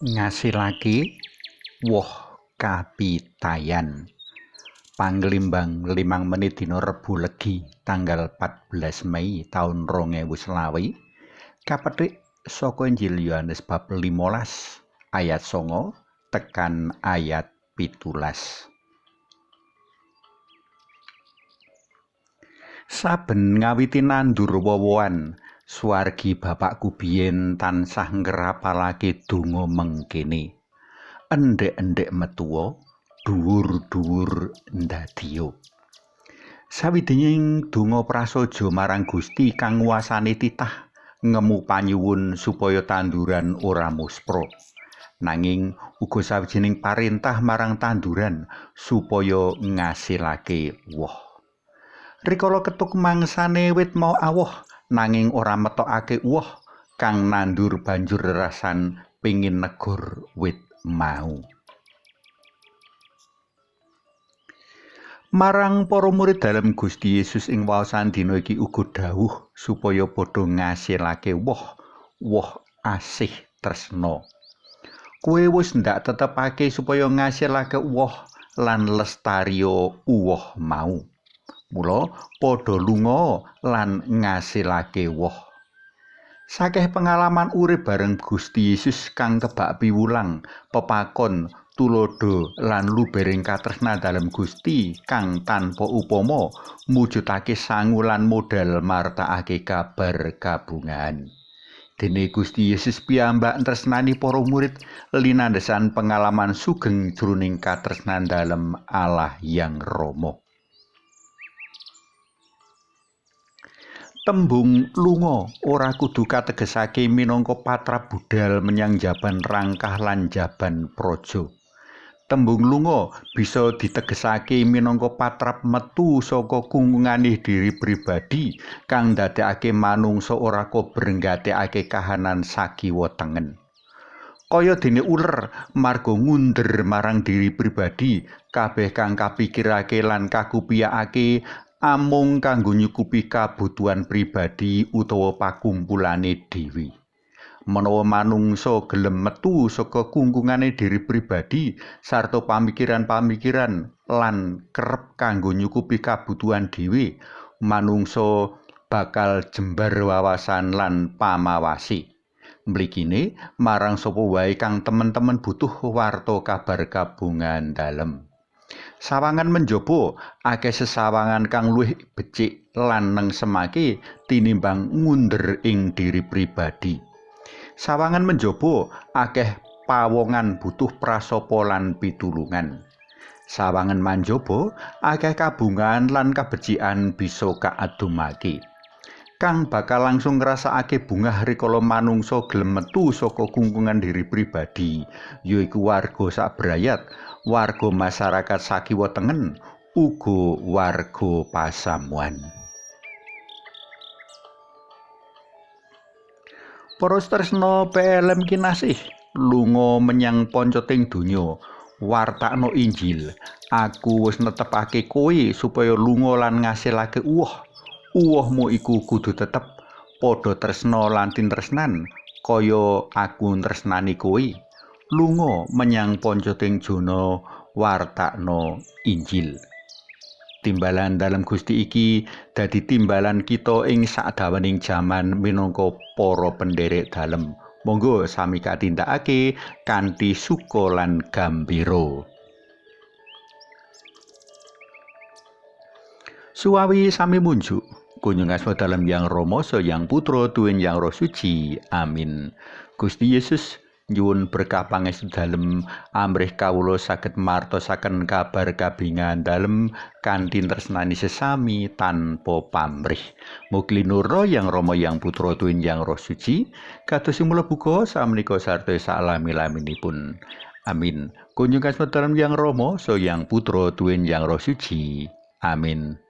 Ngasilake woh kapitayan. Panglimbang 5 menit dina Rebo Legi tanggal 14 Mei taun 2020 kapethik saka Injil Yohanes bab 15 ayat 9 tekan ayat 17. Saben ngawiti nandur woh-wohan, swargi bapakku biyen tansah ngrapalake donga mengkene. Endhek-endhek metuwa, dhuwur-dhuwur ndadiya. Sawijining donga prasaja marang Gusti kang nguwasani titah ngemu panyuwun supaya tanduran ora muspra. Nanging uga sawijining parentah marang tanduran supaya ngasilake woh. Rikala ketuk mangsane wit mau awoh, nanging ora metokake woh, kang nandur banjur rerasan pengin negur wit mau. Marang para murid dalem Gusti Yesus ing waosan dina iki uga dawuh supaya padha ngasilake woh, woh asih tresna. Kowe wis ndak tetepake supaya ngasilake woh lan lestariya uwoh mau. Mula padha lunga lan ngasilake woh. Sakeh pengalaman urip bareng Gusti Yesus kang kebak piwulang, pepakon, tuladha lan lubering katresnan dalem Gusti kang tanpa upama mujudake sangu lan modal martakake kabar kabungahan. Dene Gusti Yesus piyambak tresnani para murid linandesan pengalaman sugeng jroning katresnan dalem Allah Yang Rama. Tembung lunga ora kudu kategesake minangka patrap budal menyang jaban rangkah lan jaban praja. Tembung lunga bisa ditegesake minangka patrap metu saka kungkungane diri pribadi kang ndadekake manungsa ora kober nggatekake kahanan sakiwa tengen. Kaya dene uler marga ngunder marang diri pribadi, kabeh kang kapikirake lan kakupiyakake amung kanggo nyukupi kabutuhan pribadi utawa pakumpulane dhewe. Menawa manungsa gelem metu saka kungkungane diri pribadi sarta pamikiran-pamikiran lan kerep kanggo nyukupi kabutuhan dhewe, manungsa bakal jembar wawasan lan pamawase. Mligine marang sapa wae kang temen-temen butuh warta kabar kabungan dalem. Sawangan menjaba akeh sesawangan kang luwih becik lan nengsemake tinimbang ngunder ing diri pribadi. Sawangan menjaba akeh pawongan butuh prasapa lan pitulungan. Sawangan manjaba akeh kabungan lan kabecikan bisa kaadumake. Kang bakal langsung ngrasakake bungah rikala manungsa gelem metu saka kungkungan diri pribadi, yaiku warga sabrayat, warga masyarakat sakiwa tengen, uga warga pasamuan. Para tresna PLM kinasih, lunga menyang poncoting donya, wartakno Injil. Aku wis netepake kowe supaya lunga lan ngasilake uwoh. Uwohmu iku kudu tetep padha tresna lan tintresnan kaya aku tresnani kowe. Lunga menyang poncoting jana, wartakno Injil. Timbalan dalem Gusti iki dadi timbalan kita ing sakdawening jaman minangka para penderek dalem. Monggo sami katindakake kanthi suka lan gambira. Suwawi sami munjuk. Kunjung asma dalem Yang Rama, Yang Putra, tuwin Yang Roh Suci. Amin. Gusti Yesus nyuwun berkah pangestu dalem amrih kawula saged martosaken kabar kabingan dalem kanthi tresnani sesami tanpa pamrih. Mugi linurna Yang Rama, Yang Putra, tuwin Yang Roh Suci, kados mula buka samenika sarta salami-laminipun. Amin. Kunjung asma dalem Yang Rama, Yang Putra, tuwin Yang Roh Suci. Amin.